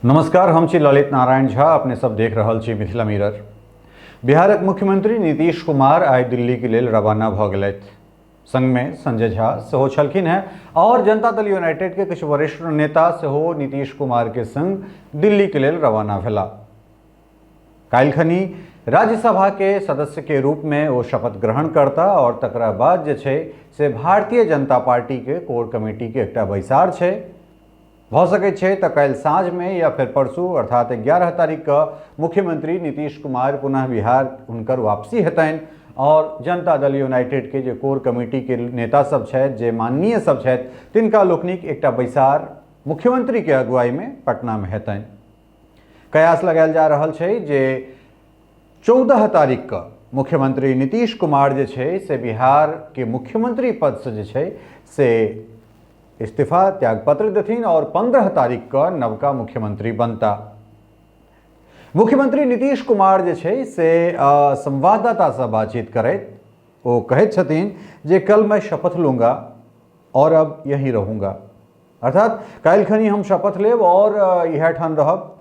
नमस्कार, हम छी ललित नारायण झा। अपने सब देख रहल छी मिथिला मिरर। बिहारक मुख्यमंत्री नीतीश कुमार आइ दिल्ली के लेल रवाना भऽ गेलथि। संगमे संजय झा सेहो छलखिन हेँ और जनता दल यूनाइटेड के किछु वरिष्ठ नेता सेहो नीतीश कुमार के संग दिल्ली के लेल रवाना भेला। काल्हिखनी राज्यसभा के सदस्य के रूप में ओ शपथ ग्रहण करता और तकरा बाद जे छै से भारतीय जनता पार्टी के कोर कमेटी के एकटा बैसार छै। भऽ सकै छै तऽ काल्हि साँझमे या फेर परसू अर्थात 11 तारीखके मुख्यमंत्री नीतीश कुमार पुनः बिहार हुनकर वापसी हेतनि और जनता दल यूनाइटेड के जे कोर कमेटी के नेता सब छथि, जे माननीय सब छथि, तिनका लोकनिक एकटा बैसार मुख्यमंत्री के अगुवाई में पटना में हेतनि। कयास लगायल जा रहल छै जे 14 तारीख के मुख्यमंत्री नीतीश कुमार जे छै से बिहार के मुख्यमंत्री पद से जे छै से इस्तीफा त्यागपत्र देथिन और 15 तारीख के नवका मुख्यमंत्री बनता। मुख्यमंत्री नीतीश कुमार जे छै से संवाददाता से बातचीत करैत ओ कहैत छथिन जे कल मैं शपथ लूंगा और अब यहीं रहूंगा, अर्थात काल्हिखनी हम शपथ लेब और इएह ठाम रहब।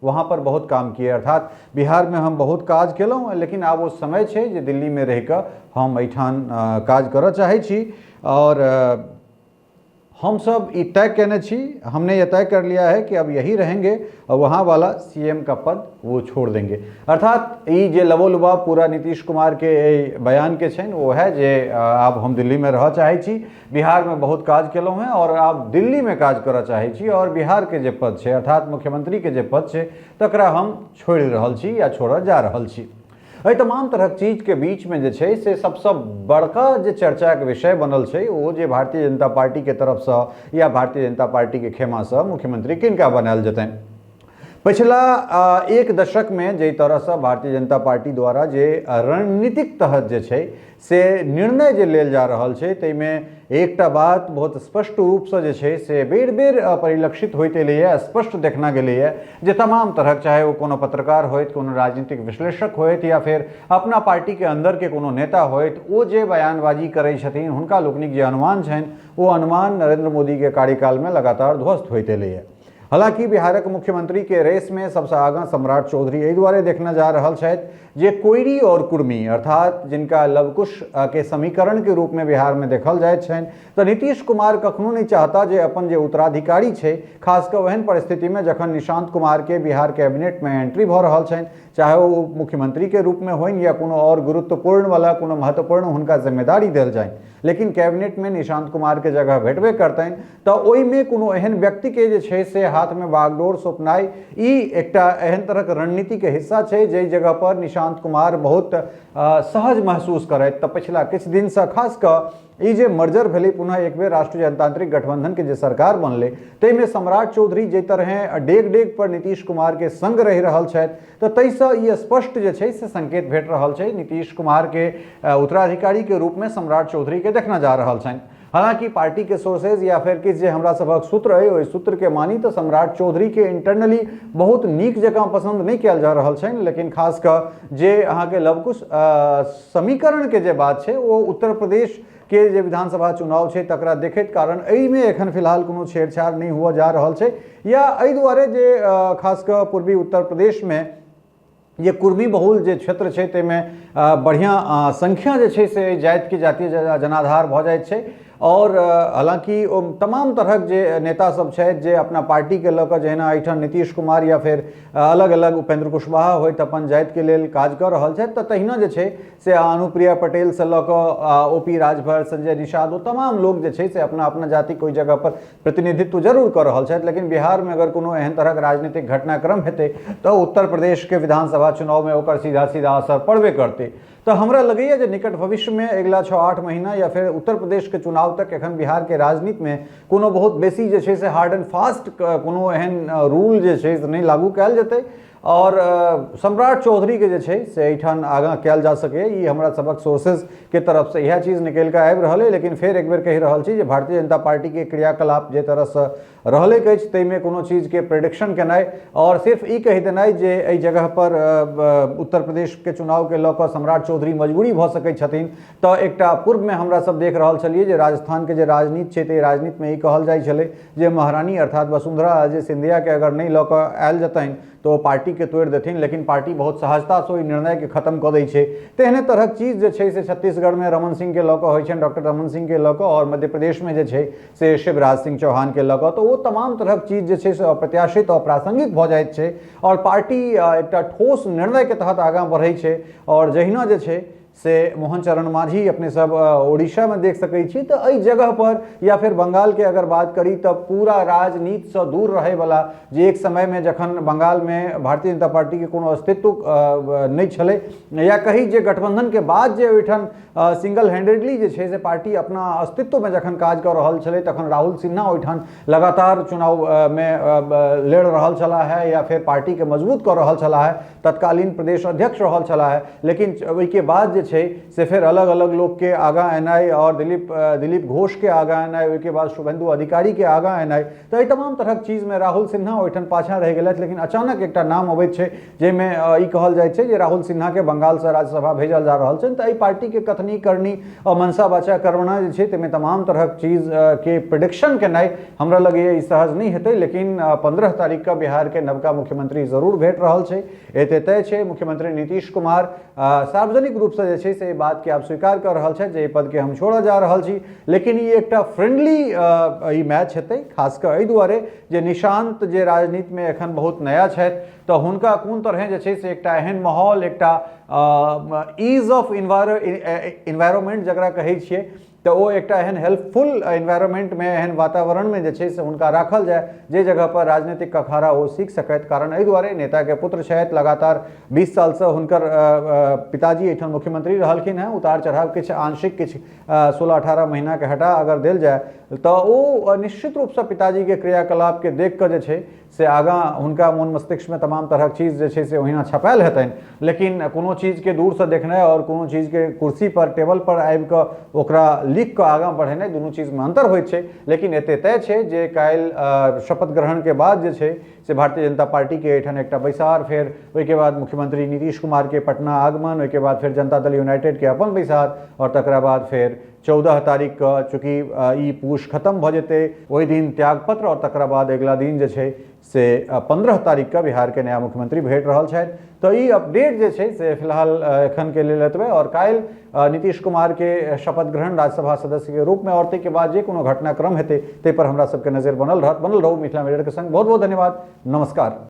वहाँ पर बहुत काम किए, अर्थात बिहार में हम बहुत काज केलहुँ, लेकिन आब ओ समय छै जे दिल्ली में रहि कऽ हम एहिठाम काज करऽ चाहै छी और हम सब ई तय केने छी, हमने ये तय कर लिया है कि अब यही रहेंगे और वहाँ वाला सीएम का पद वो छोड़ देंगे। अर्थात ई जे लबोलुबा पूरा नीतीश कुमार के एहि बयान के छनि वो है जे आब हम दिल्ली में रहऽ चाहै छी, बिहार में बहुत काज केलहुँ हेँ और आब दिल्ली में काज करऽ चाहै छी और बिहार के जे पद छै अर्थात मुख्यमंत्री के जे पद छै तकरा हम छोड़ि रहल छी या छोड़ऽ जा रहल छी। एहि तमाम तरहक चीजके बीचमे जे छै से सबसँ बड़का जे चर्चाके विषय बनल छै ओ जे भारतीय जनता पार्टीके तरफसँ या भारतीय जनता पार्टीके खेमासँ मुख्यमंत्री किनका बनायल जेतनि। पछिला एक दशकमे जाहि तरहसँ भारतीय जनता पार्टी द्वारा जे रणनीतिक तहत जे छै से निर्णय जे लेल जा रहल छै ताहिमे एकटा बात बहुत स्पष्ट रूपसँ जे छै से बेर बेर परिलक्षित होइत एलैए, स्पष्ट देखना गेलैए जे तमाम तरहक, चाहे ओ कोनो पत्रकार होथि, कोनो राजनीतिक विश्लेषक होथि या फेर अपना पार्टीके अन्दरके कोनो नेता होथि, ओ जे बयानबाजी करै छथिन हुनका लोकनिक जे अनुमान छनि ओ अनुमान नरेंद्र मोदीके कार्यकालमे लगातार ध्वस्त होइत एलैए। हालांकि बिहारक मुख्यमंत्री के रेस में सबसे आगाँ सम्राट चौधरी एहि दुआरे देखना जा रहल छथि जे कोइरी और कुर्मी अर्थात जिनका लवकुश के समीकरण के रूप में बिहार में देखल जाइत छनि, तऽ नीतीश कुमार कखनो नहि चाहता जे अपन जे उत्तराधिकारी छै, खास कऽ ओहन परिस्थिति में जखन निशांत कुमार के बिहार कैबिनेट में एंट्री भऽ रहल छनि, चाहे ओ उप मुख्यमंत्री के रूप में होइन या कोनो और गुरुत्वपूर्ण वाला कोनो महत्वपूर्ण हुनका जिम्मेदारी देल जाइन, लेकिन कैबिनेट में निशांत कुमार के जगह भेटबे करतनि, तऽ ओहिमे कोनो एहन व्यक्तिके जे छै से हाथमे बागडोर सौंपनाइ ई एकटा एहन तरहक रणनीतिके हिस्सा छै जाहि जगह पर निशांत कुमार बहुत सहज महसूस करथि। तऽ पछिला किछु दिनसँ खास कऽ ई जे मर्जर भेलै, पुनः एक बेर राष्ट्रीय जनतांत्रिक गठबंधन के जे सरकार बनलै ताहिमे सम्राट चौधरी जाहि तरहें डेग डेग पर नीतीश कुमार के संग रहि रहल छथि, तऽ ताहिसँ ई स्पष्ट जे छै से संकेत भेट रहल छै नीतीश कुमार के उत्तराधिकारी के रूप में सम्राट चौधरी के देखना जा रहल छनि। हालांकि पार्टी के सोर्सेज या फिर किछु जे हमरा सभक सूत्र अइ ओहि सूत्र के मानी तऽ सम्राट चौधरी के इंटरनली बहुत नीक जकाँ पसंद नहि कयल जा रहल छनि, लेकिन खास कऽ जे अहाँके लवकुश समीकरण के जे बात छै ओ उत्तर प्रदेश के जे विधानसभा चुनाव छै तकरा देखैत, कारण एहिमे एखन फिलहाल कोनो छेड़छाड़ नहि हुअ जा रहल छै, या एहि दुआरे जे खास कऽ पूर्वी उत्तर प्रदेशमे जे कुर्मी बहुल जे क्षेत्र छै ताहिमे बढ़िआँ संख्या जे छै से जातिके जातीय जनाधार भऽ जाइत छै। और हालांकि ओ तमाम तरहक जे नेता सब छथि जे अपना पार्टीके लऽ कऽ जहिना एहिठाम नीतीश कुमार या फेर अलग अलग उपेंद्र कुशवाहा होइत अपन जातिके लेल काज कऽ रहल छथि, तऽ तहिना जे छै से अनुप्रिया पटेलसँ लऽ कऽ ओ पी राजभर, संजय निषाद, ओ तमाम लोक जे छै से अपना अपना जातिके ओहि जगहपर प्रतिनिधित्व जरूर कऽ रहल छथि। लेकिन बिहारमे अगर कोनो एहन तरहक राजनीतिक घटनाक्रम हेतै तऽ उत्तर प्रदेशके विधानसभा चुनावमे ओकर सीधा सीधा असर पड़बे करतै। तऽ हमरा लगैए जे निकट भविष्यमे अगिला 6-8 महीना या फेर उत्तर प्रदेशके चुनाव तक एखन बिहारके राजनीतिमे कोनो बहुत बेसी जे छै से हार्ड एंड फास्ट कोनो एहन रूल जे छै से नहि लागू कयल जेतै। आओर सम्राट चौधरीके जे छै से एहिठाम आगाँ कयल जा सकैए। ई हमरा सभक सोर्सेजके तरफसँ इएह चीज निकलि कऽ आबि रहल अइ। लेकिन फेर एक बेर कहि रहल छी जे भारतीय जनता पार्टीके क्रियाकलाप जे तरहसँ रहलैक अछि ताहिमे कोनो चीजके प्रेडिक्शन केनाइ आओर सिर्फ ई कहि देनाइ जे एहि जगहपर उत्तर प्रदेशके चुनावके लऽ कऽ सम्राट चौधरी मजबूरी भऽ सकै छथिन, तऽ एकटा पूर्वमे हमरा सब देख रहल छलियै जे राजस्थानके जे राजनीति छै ताहि राजनीतिमे ई कहल जाइ छलै जे महारानी अर्थात वसुंधरा राजे सिंधियाके अगर नहि लऽ कऽ आयल जेतनि तऽ ओ पार्टीके तोड़ि देथिन, लेकिन पार्टी बहुत सहजतासँ ओहि निर्णयके खत्म कऽ दै छै। तेहने तरहक चीज जे छै से छत्तीसगढ़मे रमन सिंहके लऽ कऽ होइ छनि, डॉक्टर रमन सिंहके लऽ कऽ, आओर मध्य प्रदेशमे जे छै से शिवराज सिंह चौहानके लऽ कऽ। तऽ ओ तमाम तरहक चीज जे छै से अप्रत्याशित अप्रासंगिक भऽ जाइत छै आओर पार्टी एकटा ठोस निर्णयके तहत आगाँ बढ़ै छै। आओर जहिना जे छै से मोहन चरण मांझी अपने सब उड़ीसामे देख सकै छी, तऽ एहि जगह पर या फेर बंगालके अगर बात करी तऽ पूरा राजनीतिसँ दूर रहैवला जे एक समयमे जखन बंगालमे भारतीय जनता पार्टीके कोनो अस्तित्व नहि छलै, या कही जे गठबंधनके बाद जे ओहिठाम सिंगल हैंडेडली जे छै से पार्टी अपना अस्तित्वमे जखन काज कऽ रहल छलै, तखन राहुल सिन्हा ओहिठाम लगातार चुनावमे लड़ि रहल छलाह है या फेर पार्टीके मजबूत कऽ रहल छलाह है, तत्कालीन प्रदेश अध्यक्ष रहल छलाह है। लेकिन ओहिके बाद जे छै से फेर अलग अलग लोकके आगाँ एनाइ आओर दिलीप दिलीप घोषके आगाँ एनाइ, ओहिके बाद शुभेंदु अधिकारीके आगाँ एनाइ, तऽ एहि तमाम तरहक चीजमे राहुल सिन्हा ओहिठाम पाछाँ रहि गेलथि। लेकिन अचानक एकटा नाम अबैत छै जाहिमे ई कहल जाइ छै जे राहुल सिन्हाके बंगालसँ राज्यसभा भेजल जा रहल छनि। तऽ एहि पार्टीके कथनी करनी आओर मनसा वाचा कर्मणा जे छै ताहिमे तमाम तरहक चीजके प्रिडिक्शन केनाइ हमरा लगैए ई सहज नहि हेतै। लेकिन 15 तारीखके बिहारके नवका मुख्यमंत्री जरूर भेट रहल छै, एते तय छै। मुख्यमंत्री नीतीश कुमार सार्वजनिक रूपसँ जे छै से एहि बातके आब स्वीकार कऽ रहल छथि जे एहि पदके हम छोड़ऽ जा रहल छी। लेकिन ई एकटा फ्रेंडली ई मैच हेतै, खास कऽ एहि दुआरे जे निशांत जे राजनीतिमे एखन बहुत नया छथि, तऽ हुनका कोन तरहे जे छै से एकटा एहन माहौल, एकटा ईज ऑफ इन्वायरमेंट जकरा कहै छियै, तऽ ओ एकटा एहन हेल्पफुल एनवायरमेंटमे, एहन वातावरणमे जे छै से हुनका राखल जाय जे जगह पर राजनीतिक कखारा ओ सीख सकथि। कारण एहि दुआरे नेताके पुत्र छथि, लगातार 20 सालसँ हुनकर पिताजी एहिठाम मुख्यमंत्री रहलखिन हेँ। उतार चढ़ाव किछु आंशिक किछु 16-18 महीनाके हटा अगर देल जाय तऽ ओ निश्चित रूपसँ पिताजीके क्रियाकलापके देख कऽ जे छै से आगाँ हुनका मोन मस्तिष्कमे तमाम तरहक चीज जे छै से ओहिना छपायल हेतनि। लेकिन कोनो चीजके दूरसँ देखनाइ आओर कोनो चीजके कुर्सीपर टेबलपर आबि कऽ ओकरा लिख कऽ आगाँ बढ़ेनाइ, दुनू चीजमे अन्तर होइत छै। लेकिन एते तय छै जे काल्हि शपथ ग्रहणके बाद जे छै से भारतीय जनता पार्टीके एहिठाम एकटा बैसार, फेर ओहिके बाद मुख्यमंत्री नीतीश कुमारके पटना आगमन, ओहिके बाद फेर जनता दल यूनाइटेडके अपन बैसार, आओर तकरा बाद फेर 14 तारीखके चूँकि ई पूष खतम भऽ जेतै ओहि दिन त्यागपत्र, आओर तकरा बाद अगिला दिन जे छै से 15 तारीखके बिहारके नया मुख्यमंत्री भेट रहल छथि। तऽ ई अपडेट जे छै से फिलहाल एखनके लेल एतबे, आओर काल्हि नीतीश कुमारके शपथ ग्रहण राज्यसभा सदस्यके रूपमे आओर ताहिके बाद जे कोनो घटनाक्रम हेतै ताहिपर हमरा सबके नजरि बनल रहत। बनल रहू मिथिला मिररके संग। बहुत बहुत धन्यवाद, नमस्कार।